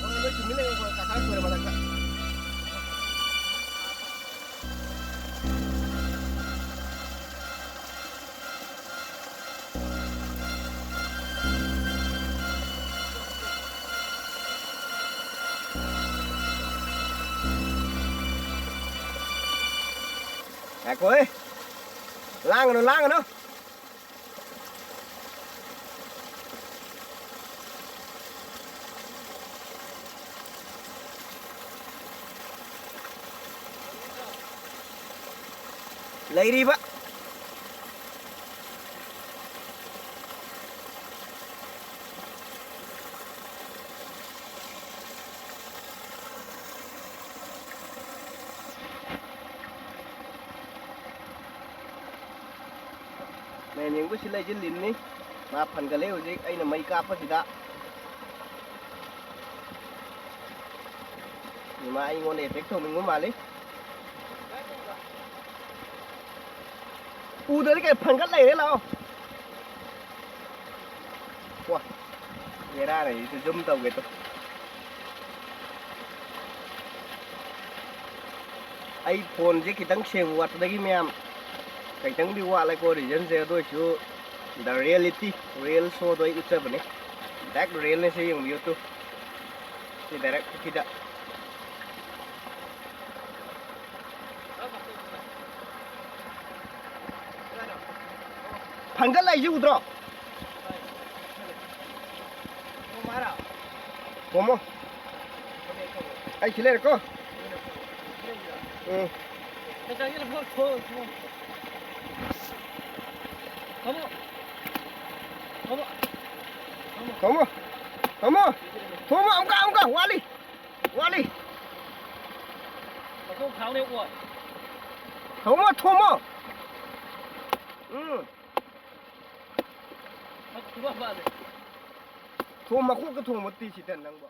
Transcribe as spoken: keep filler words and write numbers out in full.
ꯍꯣꯏ, ꯂꯣꯏ ꯆꯨꯝꯃꯤ ꯂꯩꯔꯝꯃꯣ, ꯀꯀꯥ ꯁꯣꯏꯔꯦ ꯃꯊꯛꯇ꯫ ꯉꯥꯏꯈꯣꯍꯦ꯫ ꯂꯥꯡꯒꯅꯨ, ꯂꯥꯡꯒꯅꯨ꯫ ꯂꯩꯔꯤꯕ꯫ ꯃꯌꯥꯝ ꯌꯦꯡꯕꯁꯤ ꯂꯩꯁꯤ ꯂꯤꯟꯅꯤ꯫ ꯃꯥ ꯐꯟꯒꯠꯂꯦ ꯍꯧꯖꯤꯛ ꯑꯩꯅ ꯃꯩ ꯀꯥꯞꯄꯁꯤꯗ꯫ ꯃꯥ ꯑꯩꯉꯣꯟꯗ ꯑꯦꯇꯦꯛ ꯇꯧꯅꯤꯡꯕ ꯃꯥꯜꯂꯤ꯫ ꯎꯗ꯭ꯔꯗꯤ ꯀꯩ ꯐꯟꯒꯠ ꯂꯩꯔꯦ ꯂꯥꯛꯑꯣ꯫ ꯋꯥ, ꯕꯦꯔꯥꯅꯦ, ꯑꯩꯁꯨ ꯖꯨꯝ ꯇꯧꯒꯦ ꯇꯧ꯫ ꯑꯩ ꯐꯣꯟꯁꯦ ꯈꯤꯇꯪ ꯁꯦꯡꯕ ꯋꯥꯠꯄꯗꯒꯤ ꯃꯌꯥꯝ ꯈꯤꯇꯪꯗꯤ ꯋꯥꯠꯂꯦꯀꯣ ꯔꯤꯖꯟꯁꯦ, ꯑꯗꯨ ꯑꯣꯏꯁꯨ the reality, real showꯗꯣ ꯑꯩ ꯎꯠꯆꯕꯅꯤ꯫ Direct realꯅꯦ ꯁꯤ ꯌꯦꯡꯕꯤꯌꯨ ꯇꯨ꯫ ꯁꯤ direct ꯄꯨꯈ꯭ꯔꯤꯗ꯫ ꯐꯟꯒꯠ ꯂꯩꯁꯤ ꯎꯗ꯭ꯔꯣ? ꯊꯣꯝꯃꯣ꯫ ꯑꯩ ꯁꯤ ꯂꯩꯔꯦꯀꯣ꯫ ꯎꯝ꯫ ꯊꯣꯝꯃꯣ꯫ ꯊꯣꯝꯃꯣ꯫ ꯊꯣꯝꯃꯣ꯫ ꯊꯣꯝꯃꯣ꯫ ꯑꯃꯨꯛꯀ, ꯑꯃꯨꯛꯀ꯫ ꯋꯥꯠꯂꯤ꯫ ꯋꯥꯠꯂꯤ꯫ ꯃꯀꯣꯛ ꯊꯥꯎꯅꯦ, ꯑꯣ꯫ ꯊꯣꯝꯃꯣ, ꯊꯣꯝꯃꯣ꯫ ꯎꯝ꯫ ꯃꯀꯣꯛ ꯊꯨꯕ ꯃꯥꯜꯂꯦ꯫ ꯊꯣꯝ, ꯃꯀꯣꯛꯇ ꯊꯣꯝꯃꯣ ꯇꯤ ꯁꯤꯗ ꯅꯪꯕꯣ꯫